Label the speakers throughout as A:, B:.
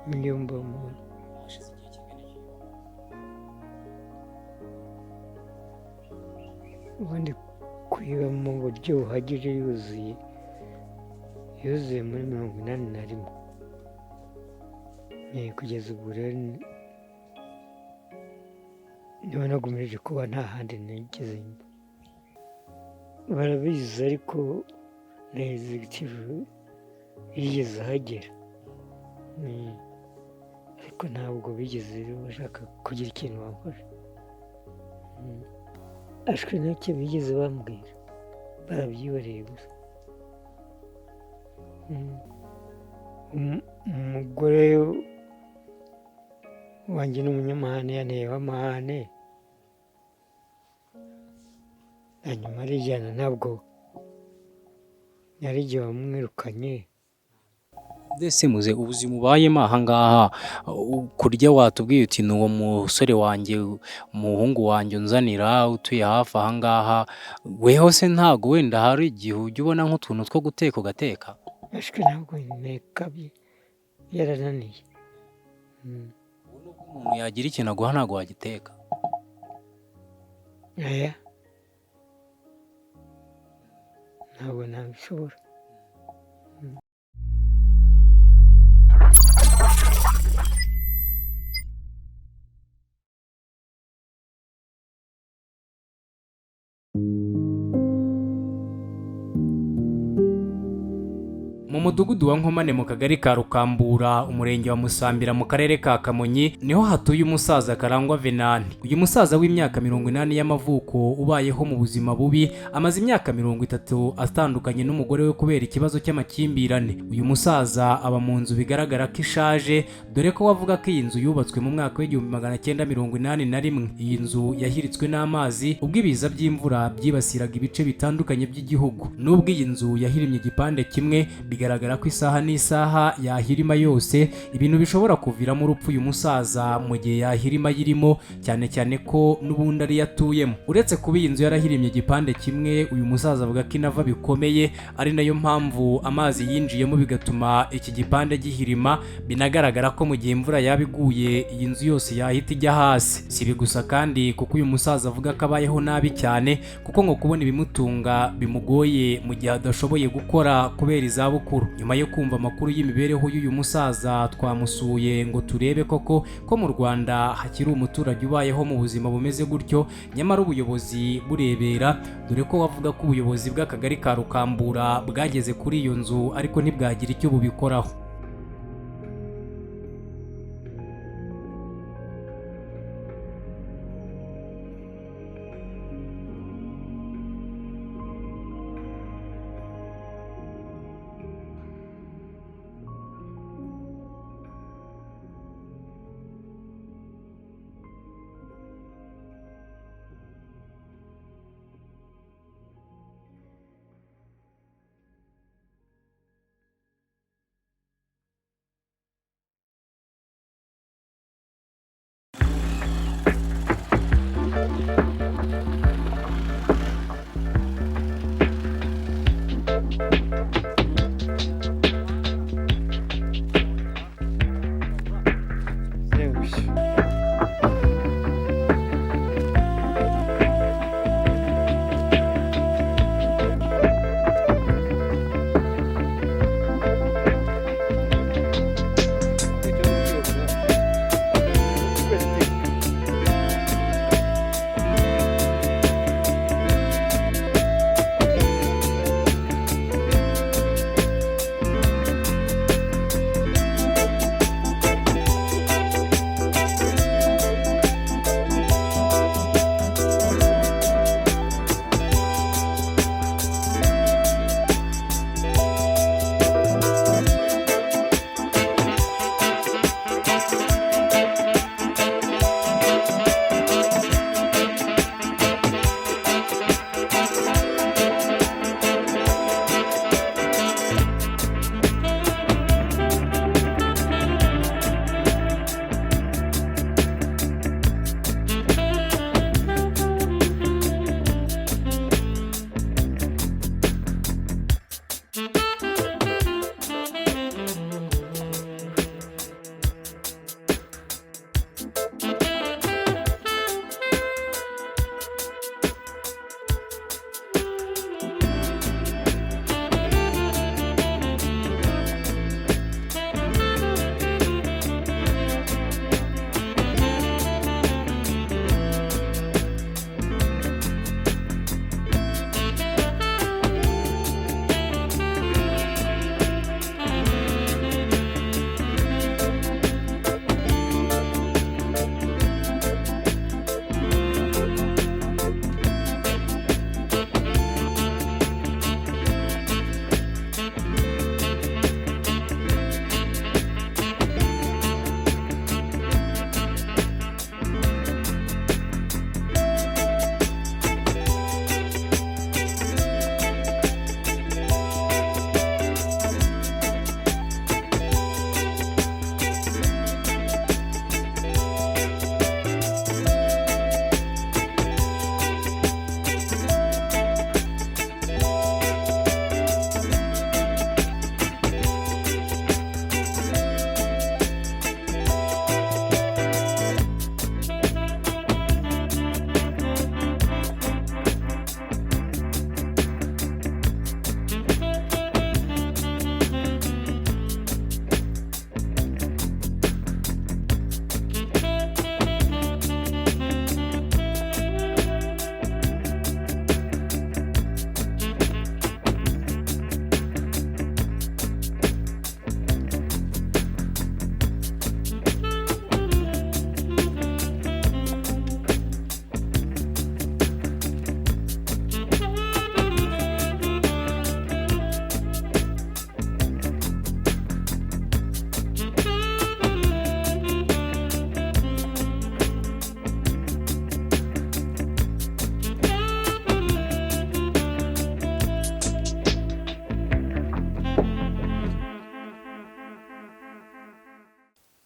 A: Niyo mbamo.
B: Hashize igihe kingana iki?
A: Ubundi kuyiba mu buryo buhagije yuzuye, yuzuye muri 81. Kugeza ubu rero niba nagumirije kuba nta handi nigeze mba. Barabizi ariko na executive yigeze ahagera. Ariko ntabwo bigeze bashaka kugira ikintu bamfasha. Ashwi ntacyo bigeze bambwira, barabyihoreye gusa. Umugore wanjye ni umunyamahane, yanteyeho amahane, hanyuma arijyana, ntabwo yari igihe wamwirukanye.
B: Mbese muze ubuzima ubayemo aha ngaha, kurya watubwiye uti ni uwo musore wanjye, umuhungu wanjye unzanira utuye hafi aha ngaha, weho se ntago wenda hari igihe ujya ubona nk'utuntu two guteka ugateka?
A: Ashwi ntabwo nteka, yarananiye.
B: Nubwo umuntu yagira ikintu aguha ntabwo wagiteka?
A: Oya, ntabwo nabishobora.
B: Mu mudugudu wa Nkomane mu kagari ka Rukambura, umurenge wa Musambira mu karere ka Kamonyi, niho hatuye umusaza Karangwa Venani. Uyu musaza w'imyaka 80 y'amavuko ubayeho mu buzima bubi, amaze imyaka 30 atandukanye n'umugore we kubera ikibazo cy'amakimbirane. Uyu musaza aba mu nzu bigaragara ko ishaje, dore ko wavuga ko iyi nzu yubatswe mu mwaka w'1981. Iyi nzu yahiritswe n'amazi ubwo ibiza by'imvura byibasiraga ibice bitandukanye by'igihugu. Nubwo iyi nzu yahirimye igipande kimwe, bigaragara ko isaha n'isaha yahirima yose, ibintu bishobora kuviramo urupfu uyu musaza mu gihe yahirima ayirimo, cyane cyane ko n'ubundi ariyo atuyemo. Uretse kuba iyi nzu yarahirimye igipande kimwe, uyu musaza avuga ko inava bikomeye, ari nayo mpamvu amazi yinjiyemo bigatuma iki gipande gihirima. Binagaragara ko mu gihe imvura yaba iguye iyi nzu yose yahita ijya hasi. Si ibi gusa kandi, kuko uyu musaza avuga ko abayeho nabi cyane, kuko ngo kubona ibimutunga bimugoye mu gihe adashoboye gukora kubera izabukuru. Nyuma yo kumva amakuru y'imibereho y'uyu musaza, twamusuye ngo turebe koko ko mu Rwanda hakiri umuturage ubayeho mu buzima bumeze gutyo, nyamara ubuyobozi burebera, dore ko wavuga ko ubuyobozi bw'akagari ka Rukambura bwageze kuri iyo nzu ariko ntibwagira icyo bubikoraho.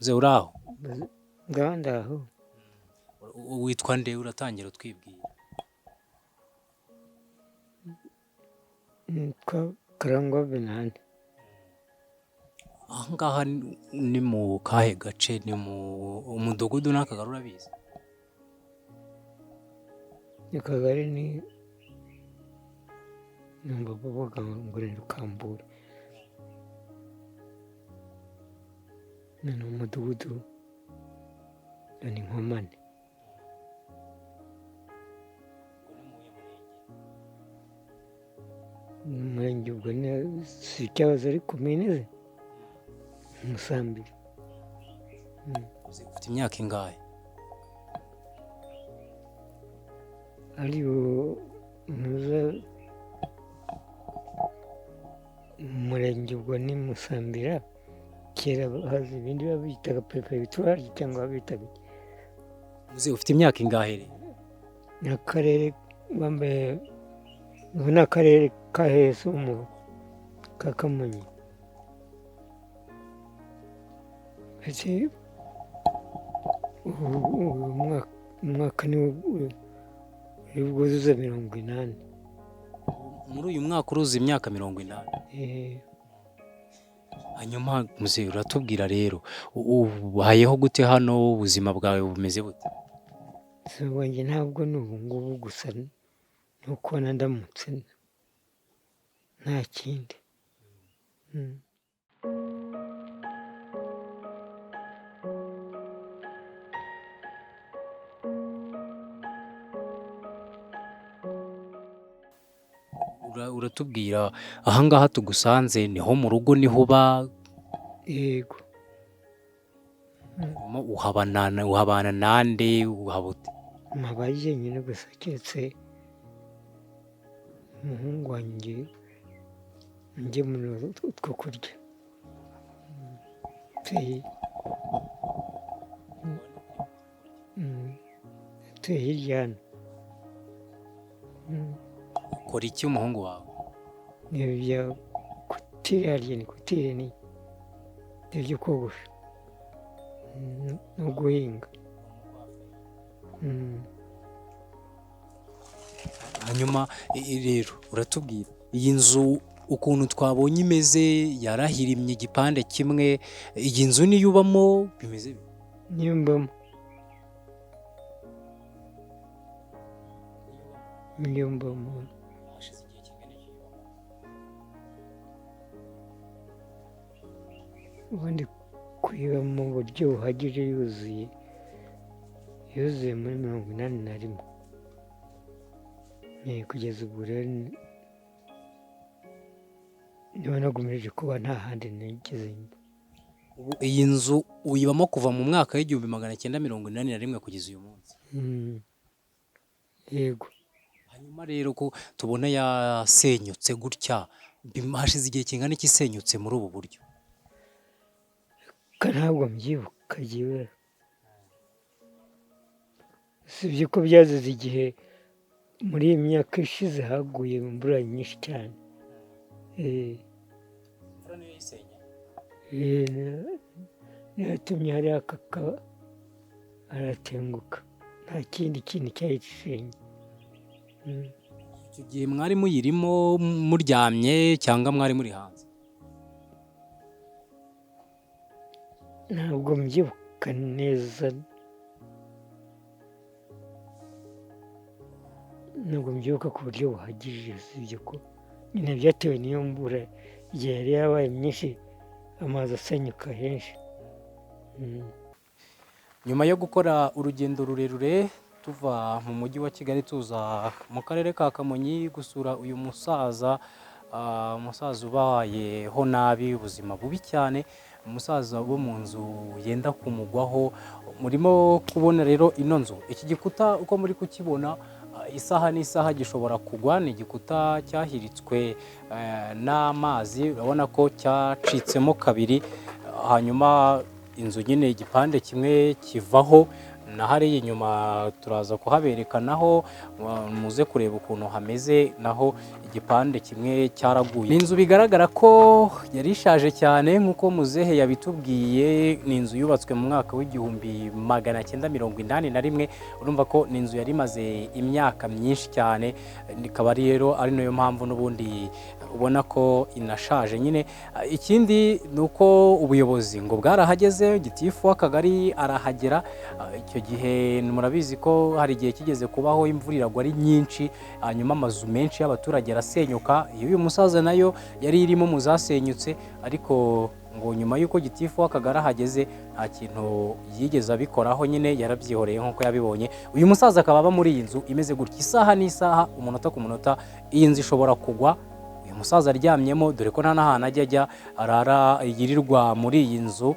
B: Muzehe uraho?
A: Ngaho ndaho.
B: Witwa nde? Uratangira utwibwira.
A: Nitwa Karangwa Venani.
B: Aha ngaha ni mu kahe gace? Ni mu mudugudu n'akagari urabizi?
A: Akagari ni numva bavuga ngo ni Rukambura, ni umudugudu ni Nkomane. Umurenge ubwo si icyahoze ari komine ze Musambira.
B: Ufite imyaka ingahe?
A: Ari umurenge ubwo ni Musambira, kera haza ibindi babitaga perefegitura cyangwa babitaga.
B: Ufite imyaka ingahe?
A: Ni akarere bambaye, ubu ni akarere ka Hesu mu ka Kamonyi. Uyu mwaka ni bwuzuza 80.
B: Muri uyu mwaka uruzuza imyaka 80. Hanyuma muzehe uratubwira rero ubayeho gute hano, ubuzima bwawe bumeze bute?
A: Ubuzima bwanjye ntabwo ni ubu ngubu gusa, ni uko ndamutse nta kindi.
B: Uratubwira ahangaha tugusanze niho mu rugo niho uba?
A: Yego.
B: Uhabana nande? Uhaba ute?
A: Mpaba jyenyine gusa, keretse umuhungu wanjye ungemurira utwo kurya. Tuye hirya hano.
B: Ukora iki umuhungu wawe?
A: Ni ibya kutire, harya ni kutire, ni ibyo kogosha no guhinga.
B: Hanyuma rero uratubwira iyi nzu ukuntu twabonye imeze, yarahirimye igipande kimwe, iyi nzu niyo ubamo bimeze?
A: Niyo mbamo. Niyo mbamo. Ubundi kuyiba mu buryo buhagije yuzuye muri 81. Kugeza ubu rero niba nagumirije kuba nta handi nigeze mba.
B: Iyi nzu uyibamo kuva mu mwaka w'1981 kugeza uyu munsi?
A: Yego.
B: Hanyuma rero ko tubona yasenyutse gutya, hashize igihe kingana iki isenyutse muri ubu buryo?
A: Ntabwo mbyibuka yewe, usibye ko byazize igihe muri iyi myaka ishize haguye imvura nyinshi cyane.
B: Imvura niyo yayisenya?
A: Niyo yatumye hariya aratenguka, nta kindi kintu cyayisenye.
B: Icyo gihe mwari muyirimo muryamye cyangwa mwari muri hanze?
A: Ntabwo mbyibuka neza, ntabwo mbyibuka ku buryo buhagije, usibye ko nyine byatewe n'iyo mvura igihe yari yabaye myinshi, amazi asenyuka henshi.
B: Nyuma yo gukora urugendo rurerure tuva mu mujyi wa Kigali tuza mu karere ka Kamonyi gusura uyu musaza, umusaza ubayeho nabi, ubuzima bubi cyane, umusaza wo mu nzu yenda kumugwaho. Murimo kubona rero ino nzu, iki gikuta uko muri kukibona isaha n'isaha gishobora kugwa. Ni igikuta cyahiritswe n'amazi, urabona ko cyacitsemo kabiri, hanyuma inzu nyine igipande kimwe kivaho. Na hariya inyuma turaza kuhabereka naho muze kureba ukuntu hameze, naho igipande kimwe cyaraguye. Ni inzu bigaragara ko yari ishaje cyane nk'uko muzehe yabitubwiye. Ni inzu yubatswe mu mwaka w'1981. Urumva ko ni inzu yari imaze imyaka myinshi cyane, ikaba rero ari nayo mpamvu n'ubundi ubona ko inashaje nyine. Ikindi ni uko ubuyobozi ngo bwarahageze, gitifu w'akagari arahagera. Icyo gihe murabizi ko hari igihe kigeze kubaho imvura iragwa ari nyinshi, hanyuma amazu menshi y'abaturage arasenyuka. Iyo uyu musaza nayo yari irimo mu zasenyutse, ariko ngo nyuma y'uko gitifu w'akagari ahageze nta kintu yigeze abikoraho nyine, yarabyihoreye nk'uko yabibonye. Uyu musaza akaba aba muri iyi nzu imeze gutya, isaha n'isaha, umunota ku munota, iyi nzu ishobora kugwa uyu musaza aryamyemo, dore ko nta n'ahantu ajya ajya arara, yirirwa muri iyi nzu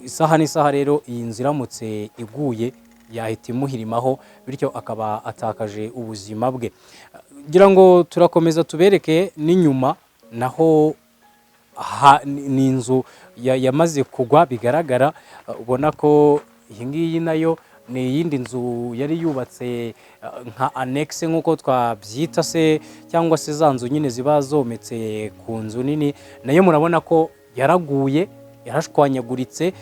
B: isaha n'isaha. Rero iyi nzu iramutse iguye yahita imuhirimaho, bityo akaba atakaje ubuzima bwe. Ngira ngo turakomeza tubereke n'inyuma naho ni inzu yamaze kugwa bigaragara. Ubona ko iyi ngiyi nayo ni iyindi nzu yari yubatse nka annexe nk'uko twabyita se, cyangwa se za nzu nyine ziba zometse ku nzu nini. Nayo murabona ko yaraguye, yarashwanyaguritse,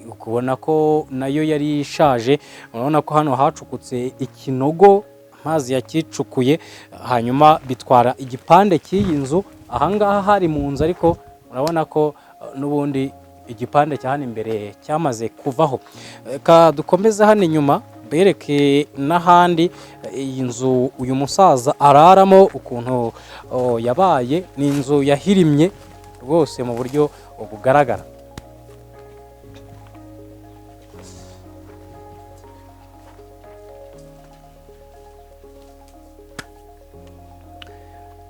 B: ukubona ko nayo yari ishaje. Urabona ko hano hacukutse ikinogo, amazi yakicukuye, hanyuma bitwara igipande cy'iyi nzu. Ahangaha hari mu nzu, ariko urabona ko n'ubundi igipande cya hano imbere cyamaze kuvaho. Reka dukomeze hano inyuma bereke n'ahandi iyi nzu uyu musaza araramo ukuntu yabaye. Ni inzu yahirimye rwose mu buryo bugaragara.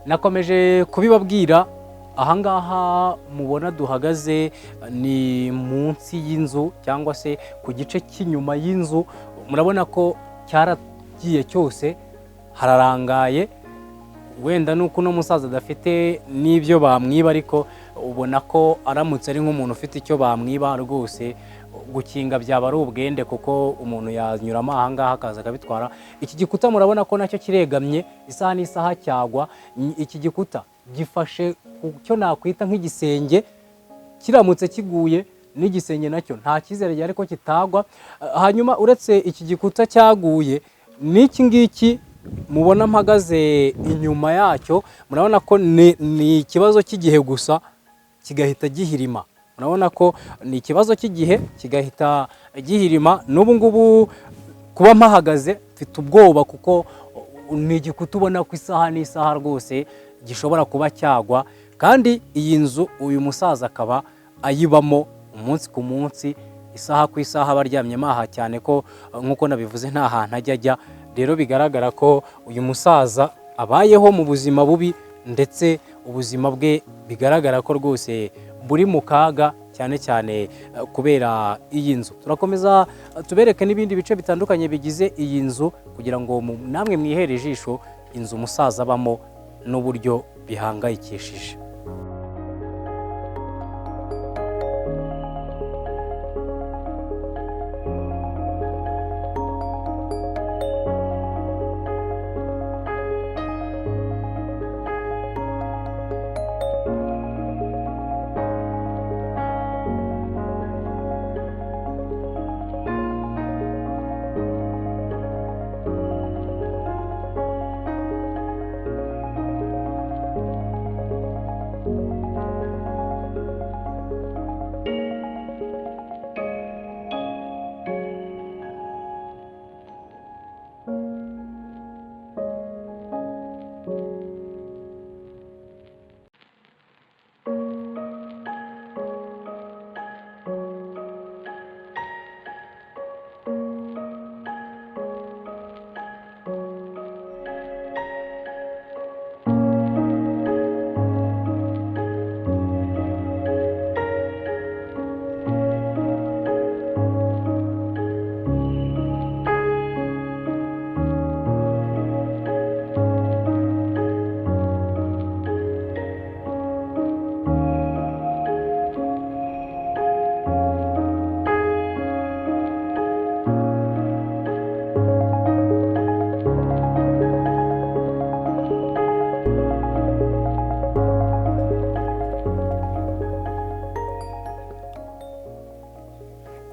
B: Nakomeje kubibabwira, ahangaha mubona duhagaze ni munsi y'inzu cyangwa se ku gice cy'inyuma y'inzu. Murabona ko cyaragiye cyose, hararangaye. Wenda nuko uno musaza adafite n'ibyo bamwiba, ariko ubona ko aramutse ari nk'umuntu ufite icyo bamwiba rwose gukinga byaba ari ubwende, kuko umuntu yanyuramo ahangaha akaza akabitwara. Iki gikuta murabona ko nacyo kiregamye, isaha n'isaha cyagwa. Iki gikuta gifashe ku cyo nakwita nk'igisenge, kiramutse kiguye n'igisenge nacyo nta cyizere gihari ko kitagwa. Hanyuma uretse iki gikuta cyaguye, n'iki ngiki mubona mpagaze inyuma yacyo, murabona ko ni ikibazo cy'igihe gusa kigahita gihirima. Murabona ko ni ikibazo cy'igihe kigahita gihirima. N'ubu ngubu kuba mpahagaze mfite ubwoba, kuko ni igikuta ubona ko isaha n'isaha rwose gishobora kuba cyagwa. Kandi iyi nzu uyu musaza akaba ayibamo umunsi ku munsi, isaha ku isaha, abaryamyemo aha, cyane ko nk'uko nabivuze nta hantu ajya ajya. Rero bigaragara ko uyu musaza abayeho mu buzima bubi, ndetse ubuzima bwe bigaragara ko rwose buri mu kaga, cyane cyane kubera iyi nzu. Turakomeza tubereke n'ibindi bice bitandukanye bigize iyi nzu, kugira ngo namwe mwihere ijisho inzu umusaza abamo n'uburyo bihangayikishije.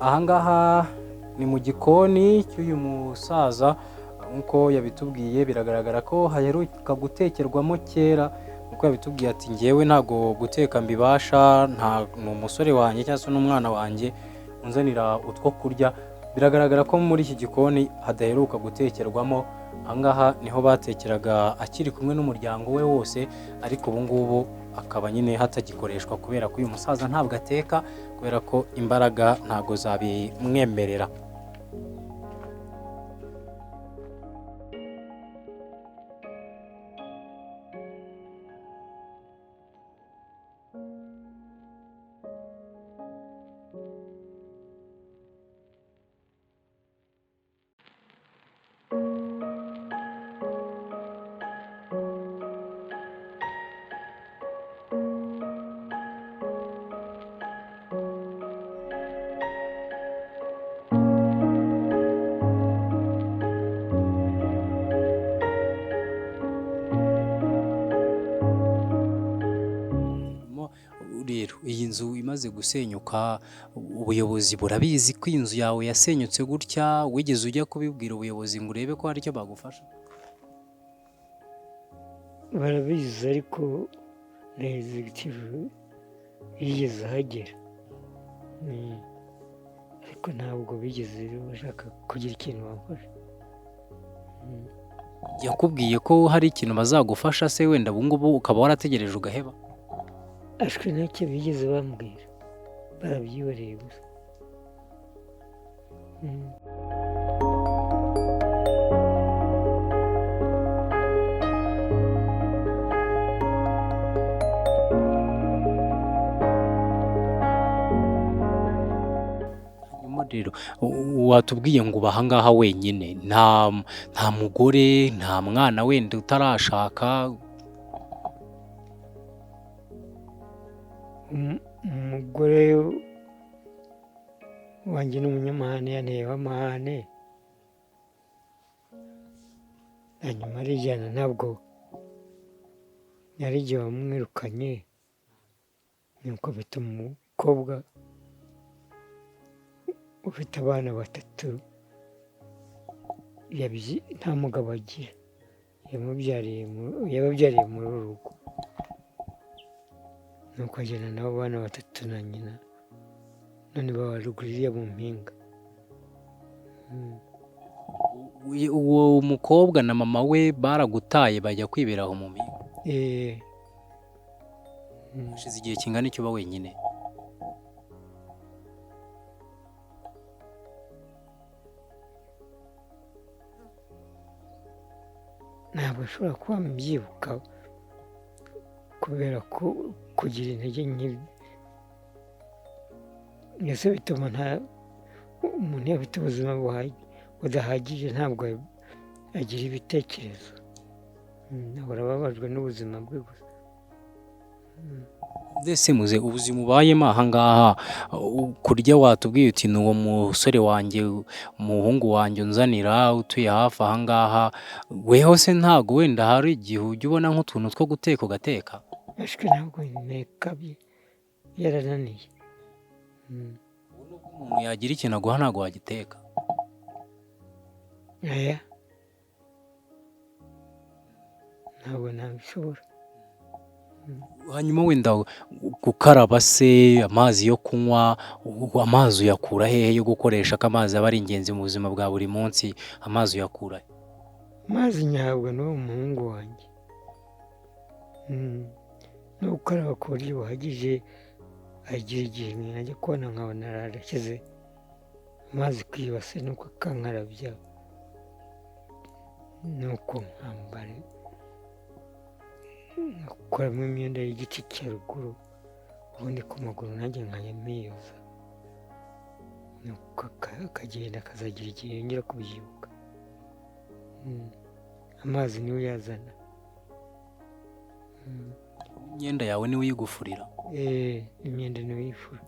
B: Ahangaha ni mu gikoni cy'uyu musaza, nk'uko yabitubwiye biragaragara ko haheruka gutekerwamo kera, nk'uko yabitubwiye ati ngewe ntabwo guteka mbibasha, nta ni umusore wanjye cyangwa se n'umwana wanjye unzanira utwo kurya. Biragaragara ko muri iki gikoni hadaheruka gutekerwamo. Ahangaha niho batekeraga akiri kumwe n'umuryango we wose, ariko ubu ngubu akaba nyine hatagikoreshwa kubera ko uyu musaza ntabwo ateka, kubera ko imbaraga ntabwo zabimwemerera. Rero iyi nzu imaze gusenyuka, ubuyobozi burabizi ko iyi nzu yawe yasenyutse gutya? Wigeze ujya kubibwira ubuyobozi ngo urebe ko hari icyo bagufasha?
A: Barabizi, ariko na executive yigeze ahagera, ariko ntabwo bigeze bashaka kugira ikintu bamfasha.
B: Yakubwiye ko hari ikintu bazagufasha se wenda ubu ngubu ukaba warategereje ugaheba?
A: Ashwi, ntacyo bigeze bambwira, barabyihoreye gusa.
B: Hanyuma rero watubwiye ngo uba ahangaha wenyine, nta mugore, nta mwana wenda utarashaka?
A: Umugore wanjye ni umunyamahane, yanteyeho amahane hanyuma arijyana, ntabwo yari igihe wamwirukanye, nuko afite umukobwa ufite abana batatu, nta mugabo agira, yababyariye muri uru rugo, nuko agenda nabo bana batatu na nyina, none baba ruguru iriya mu mpinga.
B: Uwo mukobwa na mama we baragutaye bajya kwibera aho mu mpinga? Hashize igihe kingana iki uba wenyine?
A: Ntabwo nshobora kuba mbyibuka kubera ko kugira intege nke mbese bituma nta umuntu iyo afite ubuzima budahagije ntabwo agira ibitekerezo, ahora ababajwe n'ubuzima bwe gusa.
B: Mbese muze ubuzima ubayemo aha ngaha, kurya watubwiye uti ni uwo musore wanjye, umuhungu wanjye unzanira utuye hafi aha ngaha, weho se ntabwo wenda hari igihe ujya ubona nk'utuntu two guteka ugateka?
A: Ashwi, ntabwo nteka, yarananiye.
B: Umuntu yagira ikintu aguha ntabwo wagiteka?
A: Oya, ntabwo nabishobora.
B: Hanyuma wenda gukaraba se, amazi yo kunywa, amazi uyakura hehe yo gukoresha, ko amazi aba ari ingenzi mu buzima bwa buri munsi, amazi uyakura he?
A: Amazi nyahabwa n'uwo muhungu wanjye. No gukaraba ku buryo buhagije, agira igihe najya kubona nkabona arashyize amazi ku ibase, nuko akankarabya, nuko nkambara, ngakuramo imyenda y'igice cya ruguru, ubundi ku maguru nanjye nkajya mpiyoza, nuko akagenda akazagira igihe yongera kubyibuka. Amazi niwe uyazana.
B: Imyenda yawe niwe uyigufurira?
A: Imyenda niwe uyifura.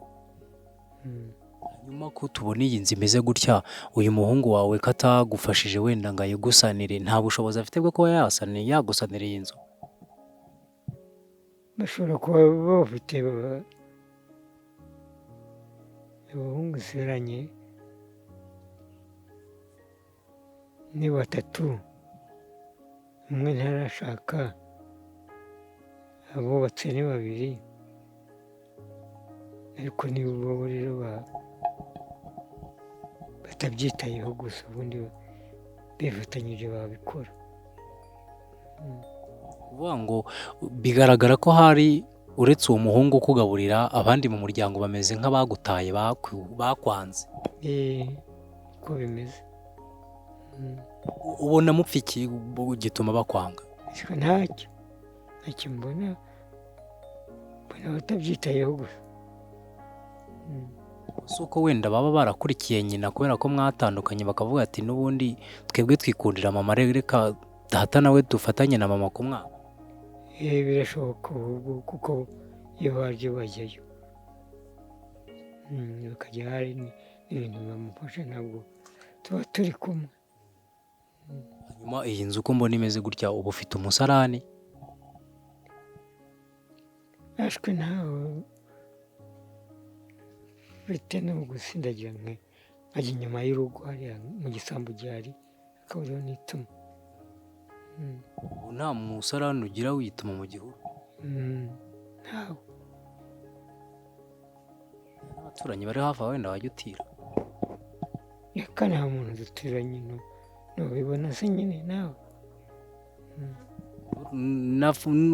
B: Hanyuma ko tubona iyi nzu imeze gutya, uyu muhungu wawe ko atagufashije wenda ngo ayigusanire, nta bushobozi afite bwo kuba yagusanira iyi nzu?
A: Bashobora kuba bafite, Abahungu nsigaranye ni batatu, umwe ntarashaka, abubatse ni babiri, ariko ni bo rero batabyitayeho gusa, ubundi bifatanyije babikora.
B: Kuvuga ngo bigaragara ko hari uretse uwo muhungu ukugaburira, abandi mu muryango bameze nk'abagutaye, bakwanze.
A: Uko bimeze.
B: Ubona mupfa iki gituma bakwanga?
A: Ntacyo, ntacyo mbona, mbona batabyitayeho gusa.
B: Si uko wenda baba barakurikiye nyina kubera ko mwatandukanye, bakavuga ati n'ubundi twebwe twikundira mama, reka data nawe dufatanye na mama ku mwana.
A: Birashoboka ahubwo, kuko iyo baje bajyayo bakajya hari n'ibintu bamufasha, ntabwo tuba turi kumwe.
B: Hanyuma iyi nzu uko mbona imeze gutya, uba ufite umusarani?
A: Ashwe ntawe bite no gusindagira nkajya inyuma y'urugo hariya mu gisambu gihari, akaba ariho nituma.
B: Ubu nta musarani ugira wituma mu gihuru?
A: Ntawe.
B: N'abaturanyi bari hafi aho wenda wajya utira?
A: Reka nta muntu duturanye, ntubibona se nyine nawe.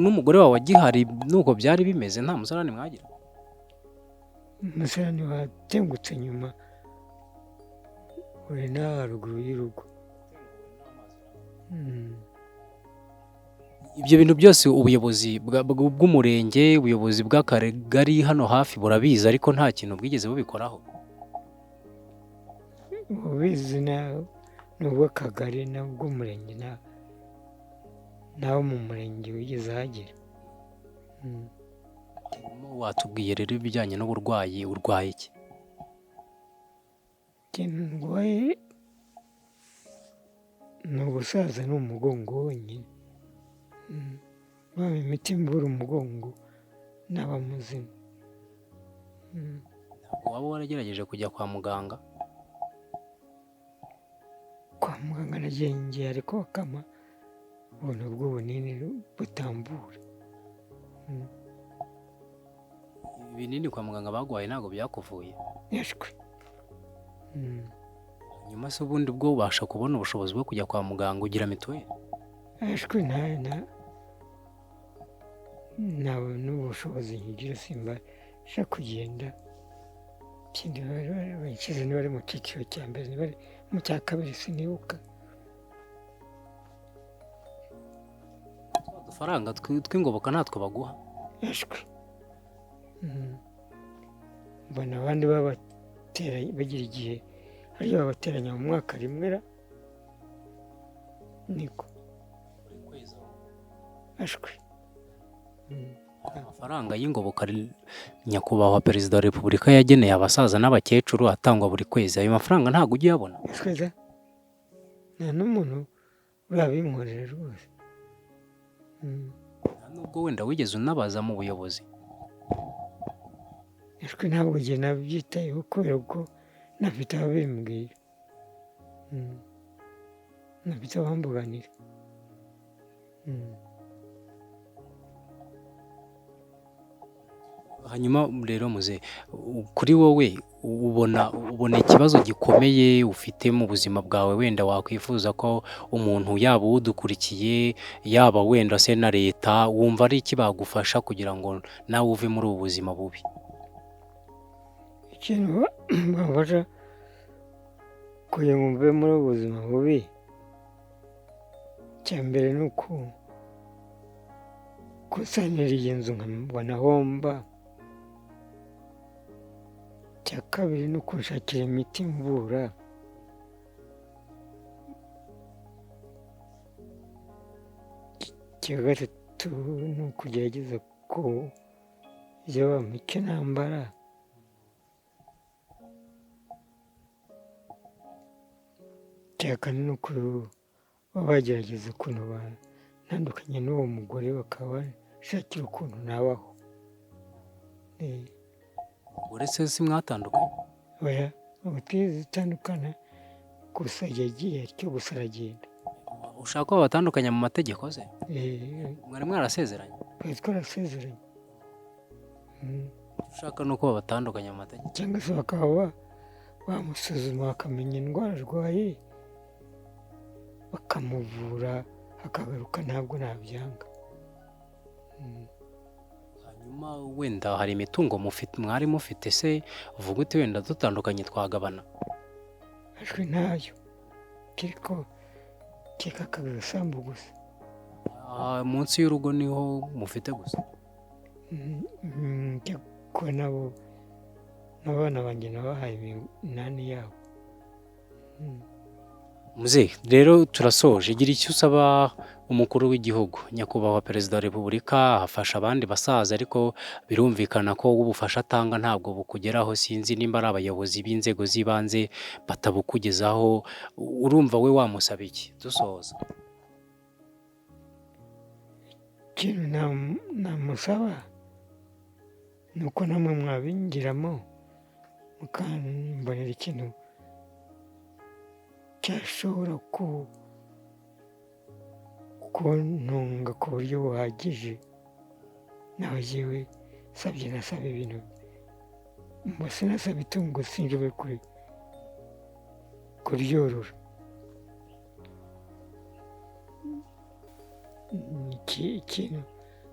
B: N'umugore wawe agihari nuko byari bimeze, nta musarani mwagira?
A: Umusarani watengutse nyuma, uri nawe haruguru y'urugo.
B: Ibyo bintu byose ubuyobozi bw'umurenge, ubuyobozi bw'akagari hano hafi burabizi, ariko nta kintu bwigeze bubikoraho.
A: Ubizi ni ubw'akagari n'ubw'umurenge, nawo mu murenge wigeze ahagera.
B: Watubwiye rero ibijyanye n'uburwayi, urwaye iki?
A: Ikintu ndwaye ni ubusaza, ni umugongo wonyine. Bampa imiti mvura umugongo naba muzima.
B: Ntabwo waba waragerageje kujya kwa muganga?
A: Kwa muganga nagiye ngiye, ariko bakampa ubuntu bw'ubunini butambura.
B: Ibinini kwa muganga baguhaye ntabwo byakuvuye?
A: Yashwe.
B: Nyuma se ubundi bwo ubasha kubona ubushobozi bwo kujya kwa muganga, ugira mituweli?
A: Ashwe nta n'ubushobozi nkigira, simbasha kugenda. Ikindi banshyize niba ari mu cyiciro cya mbere, niba ari mu cya kabiri sinibuka.
B: Udufaranga tw'ingoboka ntatwo baguha?
A: Ashwe. Mbona abandi babatera bagira igihe hariyo babateranya mu mwaka rimwe ra niko. Ashwe.
B: Amafaranga y'ingoboka nyakubahwa perezida wa repubulika yageneye abasaza n'abakecuru atangwa buri kwezi, ayo mafaranga ntabwo ujya uyabona?
A: Ashwe nta n'umuntu urabinkorera rwose.
B: Nta nubwo wenda wigeze unabaza mu buyobozi?
A: Ashwe ntabwo njye nabyitayeho kubera ko ntafite ababimbwira, ntafite abambuganira.
B: Hanyuma rero muze, kuri wowe ubona ikibazo gikomeye ufite mu buzima bwawe, wenda wakwifuza ko umuntu yaba udukurikiye, yaba wenda se na leta, wumva ari iki bagufasha kugira ngo nawe uve muri ubu buzima bubi?
A: Ikintu bamfasha kugira ngo mve muri ubu buzima bubi, icya mbere ni ukusanira iyi nzu nkabona aho mba. Icya kabiri ni ukunshakira imiti imvura. Icya gatatu ni ukugerageza kujya bampa icyo nambara. Icya kane ni ukuba bagerageza ukuntu batandukanye n'uwo mugore, bakaba bashakira ukuntu nabaho.
B: Uretse si mwatandukanye?
A: Oya, ntabwo twigeze dutandukana, gusa yagiye atyo gusa aragenda.
B: Ushaka ko babatandukanya mu mategeko se?
A: Eh,
B: Mwari mwarasezeranye?
A: Twari twarasezeranye.
B: Ushaka nuko babatandukanya mu mategeko?
A: Cyangwa se bakaba bamusuzuma bakamenya indwara arwaye, bakamuvura akagaruka, ntabwo nabyanga.
B: Hanyuma wenda hari imitungo mufite, mwari mufite se, uvuga uti wenda dutandukanye twagabana?
A: Ajwi ntayo, kiriko keka aka gasambu gusa.
B: Ah, munsi y'urugo niho mufite gusa?
A: Kuko nabo n'abana banjye nabahaye iminani yabo.
B: Muzehe, rero turasoje. Gira icyo usaba umukuru w'igihugu, Nyakubahwa Perezida wa Repubulika. Afasha abandi basaza, ariko birumvikana ko ubufasha atanga ntabwo bukugeraho. Sinzi nimba ari abayobozi b'inzego z'ibanze batabukugezaho. Urumva we wamusaba iki dusoza?
A: Ikintu namusaba ni uko namwe mwabingiramo, mukambonera ikintu cyashobora kuntunga ku buryo buhagije. Naho jyewe sabye, nasaba ibintu mbese, nasaba itungo sinshoboye kuryorora.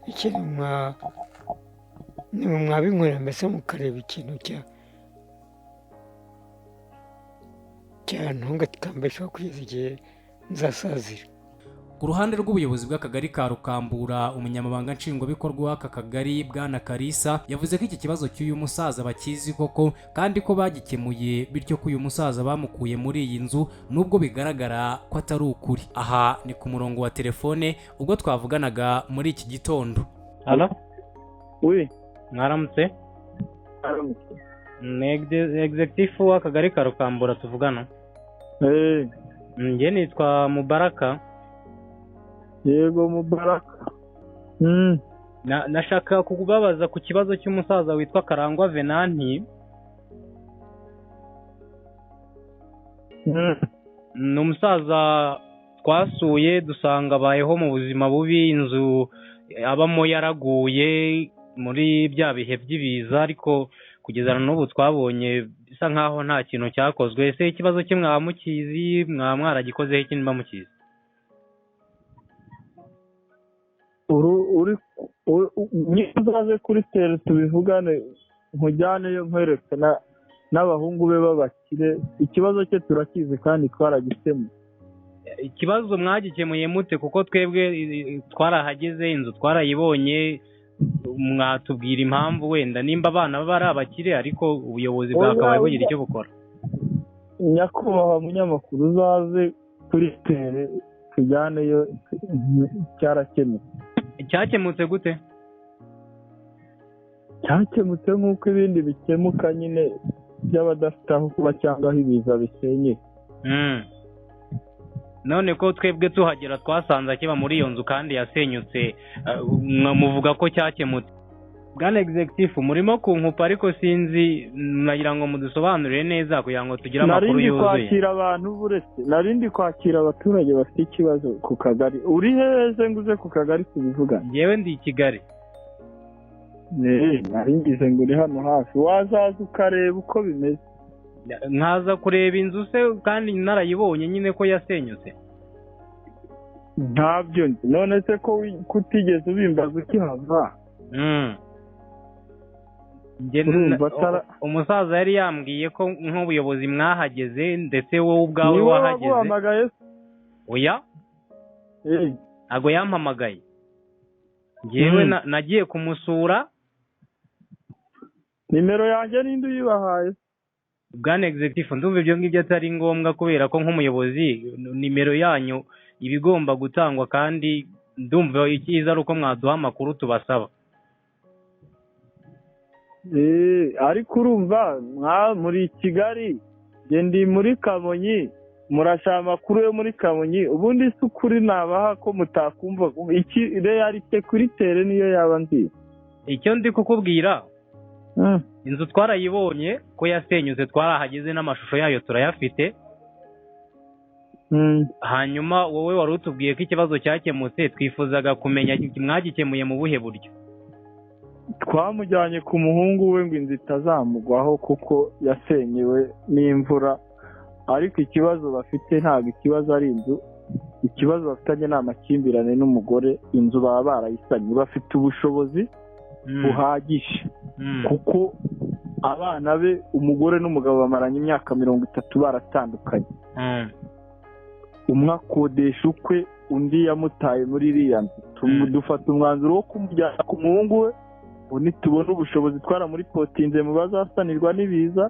A: Ikintu nimwe mwabinkorera, mbese mukareba ikintu cyantunga kikambeshaho kugeza igihe nzasazira.
B: Ku ruhande rw'ubuyobozi bw'akagari ka Rukambura, umunyamabanga nshingwabikorwa w'aka kagari, Bwana Karisa, yavuze ko iki kibazo cy'uyu musaza bakizi koko kandi ko bagikemuye, bityo ko uyu musaza bamukuye muri iyi nzu, nubwo bigaragara ko atari ukuri. Aha ni ku murongo wa telefone ubwo twavuganaga muri iki gitondo.
C: Halo,
D: Oui.
C: mwaramutse. Ni executive w'akagari ka Rukambura tuvugana?
D: Eh,
C: Njye nitwa Mubaraka.
D: Yego, Mubaraka.
C: Nashaka kukubabaza ku kibazo cy'umusaza witwa Karangwa Venanti. Ni umusaza twasuye dusanga abayeho mu buzima bubi, inzu abamo yaraguye muri bya bihe by'ibiza, ariko kugeza na n'ubu twabonye bisa nkaho nta kintu cyakozwe. Ese ikibazo cye mwaba mukizi? Mwaba mwaragikozeho iki niba mukizi?
D: Uri niba uzaze kuri terrain tubivugane, nkujyaneyo nkwereke n'abahungu be b'abakire. Ikibazo cye turakizi kandi twaragikemuye.
C: Ikibazo mwagikemuye mute? Kuko twebwe twarahageze, inzu twarayibonye. Mwatubwira impamvu wenda nimba abana baba ari abakire, ariko ubuyobozi bwakabaye bugira icyo bukora.
D: Nyakubahwa munyamakuru, uzaze kuri terrain tujyaneyo, cyarakemutse.
C: Cyakemutse gute?
D: Cyakemutse nk'uko ibindi bikemuka nyine by'abadafite aho kuba cyangwa aho ibiza bisenyeye.
C: None ko twebwe tuhagera twasanze akiba muri iyo nzu kandi yasenyutse, muvuga ko cyakemutse? Bwana executive, murimo kunkupa, ariko sinzi, nagira ngo mudusobanurire neza kugira ngo tugire amakuru
D: Narindi
C: yuzuye.
D: kwakira abantu, buretse narindi kwakira abaturage bafite ikibazo ku kagari. Uri hehe ngo uze ku kagari tubivugane?
C: Njyewe ndi i Kigali.
D: Eh, nari ngize ngo uri hano hafi, wazaza ukareba uko bimeze.
C: Nkaza kureba inzu se kandi narayibonye nyine ko yasenyutse?
D: Ntabyo nzi. None se ko kutigeze ubimbaza ukihava? Urumva
C: Umusaza yari yambwiye ko nk'ubuyobozi mwahageze, ndetse wowe ubwawe
D: Ni wowe
C: wahageze.
D: waguhamagaye se?
C: Oya.
D: Eh.
C: Ntabwo yampamagaye njyewe. Nagiye kumusura.
D: Nimero yanjye ninde uyibahaye?
C: Bwana executive, ndumva ibyo ngibyo atari ngombwa, kubera ko nk'umuyobozi nimero yanyu iba igomba gutangwa, kandi ndumva icyiza ari uko mwaduha amakuru tubasaba.
D: Eh, ariko urumva mwa muri Kigali, njye ndi muri Kamonyi, murashaka amakuru yo muri Kamonyi. Ubundi se ukuri nabaha ko mutakumva iki? Réalité kuri terrain niyo yaba nziza.
C: Icyo ndi kukubwira Inzu twarayibonye ko yasenyutse, twarahageze n'amashusho yayo turayafite. Hanyuma wowe wari utubwiye ko ikibazo cyakemutse, twifuzaga kumenya mwagikemuye mu buhe buryo?
D: Twamujyanye ku muhungu we ngo inzu itazamugwaho kuko yasenyewe n'imvura, ariko ikibazo bafite ntabwo ikibazo ari inzu, ikibazo bafitanye ni amakimbirane n'umugore. Inzu baba barayisanye, bafite ubushobozi buhagije kuko abana be, umugore n'umugabo bamaranye imyaka 30 baratandukanye. Umwe akodesha ukwe, undi yamutaye muri iriya nzu. Dufata umwanzuro wo kumujyana ku muhungu we, ngo nitubona ubushobozi twaramuripotinze mu bazasanirwa n'ibiza,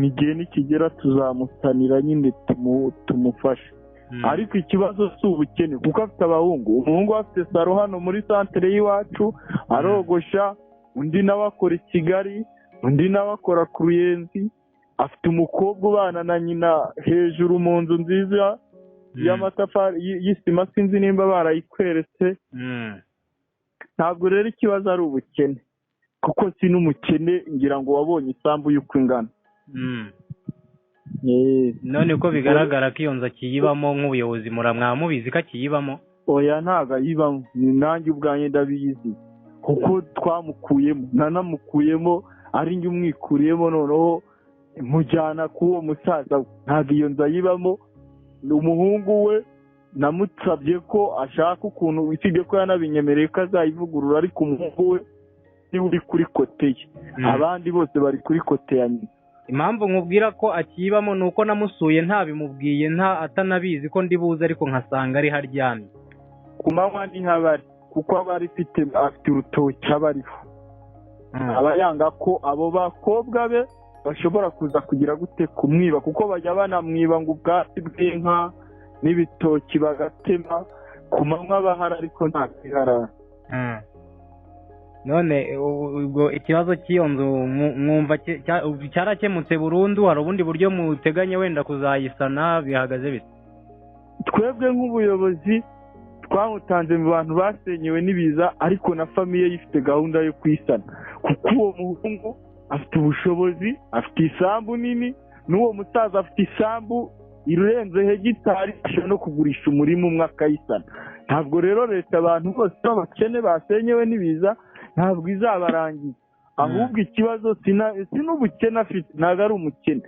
D: igihe nikigera tuzamusanira nyine tumufashe. Ariko ikibazo si ubukene kuko afite abahungu. Umuhungu afite saro hano muri santere y'iwacu arogosha, undi nawe akora i Kigali, undi nawe akora ku Ruyenzi. Afite umukobwa ubana na nyina hejuru mu nzu nziza y'amatafari y'isima, sinzi nimba barayikweretse. Ntabwo rero ikibazo ari ubukene kuko si n'umukene, ngira ngo wabonye isambu y'uko ingana.
C: None ko bigaragara ko iyo nzu akiyibamo, nk'ubuyobozi muramwamubizi ko akiyibamo?
D: Oya, ntabwo ayibamo, ni nanjye ubwanjye ndabizi kuko twamukuyemo, nanamukuyemo ari njye umwikuriyemo, noneho mujyana k'uwo musaza. Ntabwo iyo nzu ayibamo. Umuhungu we namusabye ko ashaka ukuntu, usibye ko yanabinyemereye ko azayivugurura, ariko umuhungu we niwe uri kuri kote ye, abandi bose bari kuri kote ya nyina.
C: Impamvu nkubwira ko akiyibamo ni uko namusuye ntabimubwiye, nta atanabizi ko ndi buze, ariko nkasanga ari haryamye.
D: Ku manywa niho aba ari kuko aba afite urutoki aba ariho. Aba yanga ko abo bakobwa be bashobora kuza kugira gute kumwiba, kuko bajya banamwiba ngo ubwatsi bw'inka n'ibitoki bagatema. Ku manywa bahari ariko ntabwo iharara.
C: None ubwo ikibazo cy'iyo nzu mwumva cyarakemutse burundu? Hari ubundi buryo muteganya wenda kuzayisana? Bihagaze bite?
D: Twebwe nk'ubuyobozi twamutanze mu bantu basenyewe n'ibiza, ariko na famiye ifite gahunda yo kuyisana kuko uwo muhungu afite ubushobozi, afite isambu nini, n'uwo musaza afite isambu irenze hegitari, ashobora no kugurisha umurima umwe akayisana. Ntabwo rero leta abantu bose b'abakene basenyewe n'ibiza ntabwo izabarangiza, ahubwo ikibazo si n'ubukene afite, ntabwo ari umukene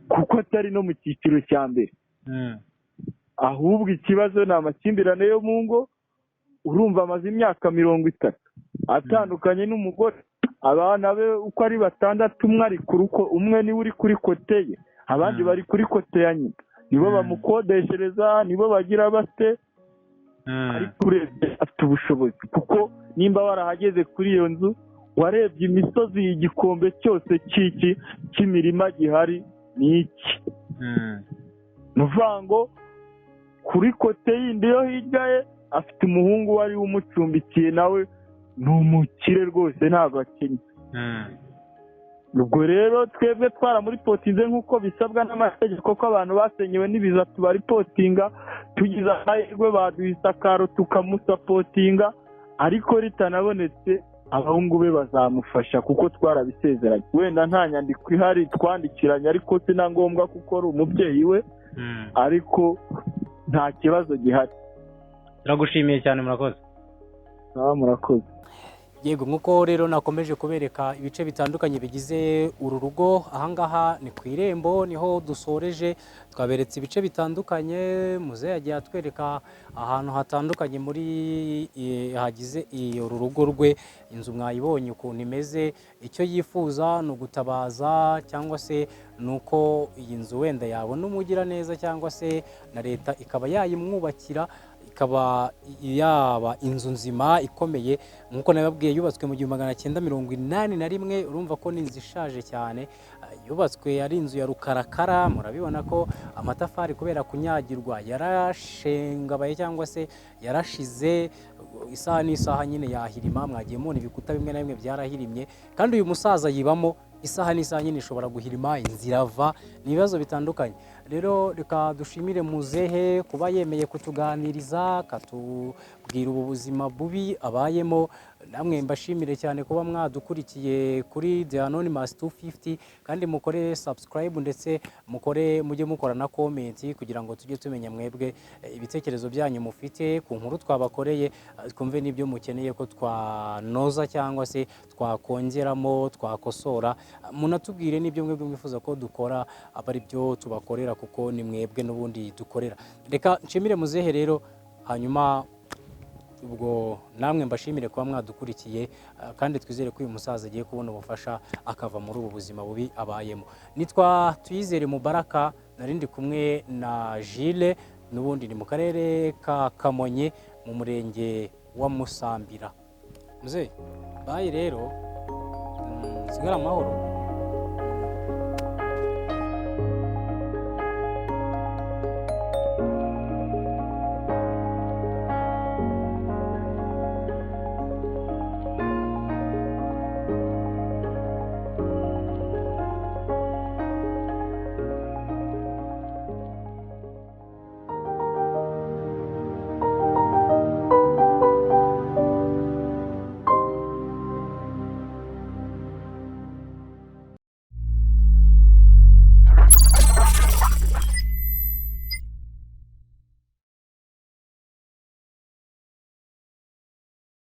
D: kuko atari no mu cyiciro cya mbere, ahubwo ikibazo ni amakimbirane yo mu ngo. Urumva amaze imyaka 30 atandukanye n'umugore, abana be uko ari 6, umwe ari ku ruko, umwe niwe uri kuri kote ye, abandi bari kuri kote ya nyina, nibo bamukodeshereza, nibo bagira bate. Ariko urebye afite ubushobozi kuko nimba warahageze kuri iyo nzu warebye imisozi, igikombe cyose cy'iki cy'imirima gihari ni iki. Ni ukuvuga ngo kuri kote yindi yo hirya ye afite umuhungu wari umucumbikiye, nawe ni umukire rwose, ntabwo akennye. Ubwo rero twebwe twaramuripotinze nk'uko bisabwa n'amategeko ko abantu basenyewe n'ibiza tubaripotinga, tugize amahirwe baduha isakaro tukamusapotinga, ariko ritanabonetse abahungu be bazamufasha kuko twarabisezeranye. Wenda nta nyandiko ihari twandikiranye, ariko si na ngombwa kuko ari umubyeyi we, ariko nta kibazo gihari.
C: Turagushimiye cyane, murakoze.
D: Murakoze.
B: Yego, nk'uko rero nakomeje kubereka ibice bitandukanye bigize uru rugo, ahangaha ni ku irembo niho dusoreje, twaberetse ibice bitandukanye. Muzehe yagiye atwereka ahantu hatandukanye muri hagize uru rugo rwe. Inzu mwayibonye ukuntu imeze. Icyo yifuza ni ugutabaza, cyangwa se ni uko iyi nzu wenda yabona umugiraneza, cyangwa se na leta ikaba yayimwubakira, ikaba yaba inzu nzima ikomeye. Nk'uko nababwiye yubatswe mu 1981, urumva ko ni inzu ishaje cyane. Yubatswe ari inzu ya rukarakara, murabibona ko amatafari kubera kunyagirwa yarashengabaye cyangwa se yarashize, isaha n'isaha nyine yahirima. Mwagiye mubona ibikuta bimwe na bimwe byarahirimye, kandi uyu musaza yibamo, isaha n'isaha nyine ishobora guhirima, inzira ava, ni ibibazo bitandukanye. Rero reka dushimire muzehe kuba yemeye kutuganiriza, akatubwira ubu buzima bubi abayemo. Namwe mbashimire cyane kuba mwadukurikiye kuri The Anonymous 250, kandi mukore subscribe, ndetse mukore, mujye mukora na comment kugira ngo tujye tumenya mwebwe ibitekerezo byanyu mufite ku nkuru twabakoreye, twumve n'ibyo mukeneye ko twanoza cyangwa se twakongeramo, twakosora. Munatubwire n'ibyo mwebwe mwifuza ko dukora, aba ari byo tubakorera, kuko ni mwebwe n'ubundi dukorera. Reka nshimire muzehe rero, hanyuma ubwo namwe mbashimire kuba mwadukurikiye, kandi twizere ko uyu musaza agiye kubona ubufasha akava muri ubu buzima bubi abayemo. Nitwa Tuyizere Mubaraka, nari ndi kumwe na Jile, n'ubundi ni mu karere ka Kamonyi, mu murenge wa Musambira. Muzehe, bye rero, sigara amahoro.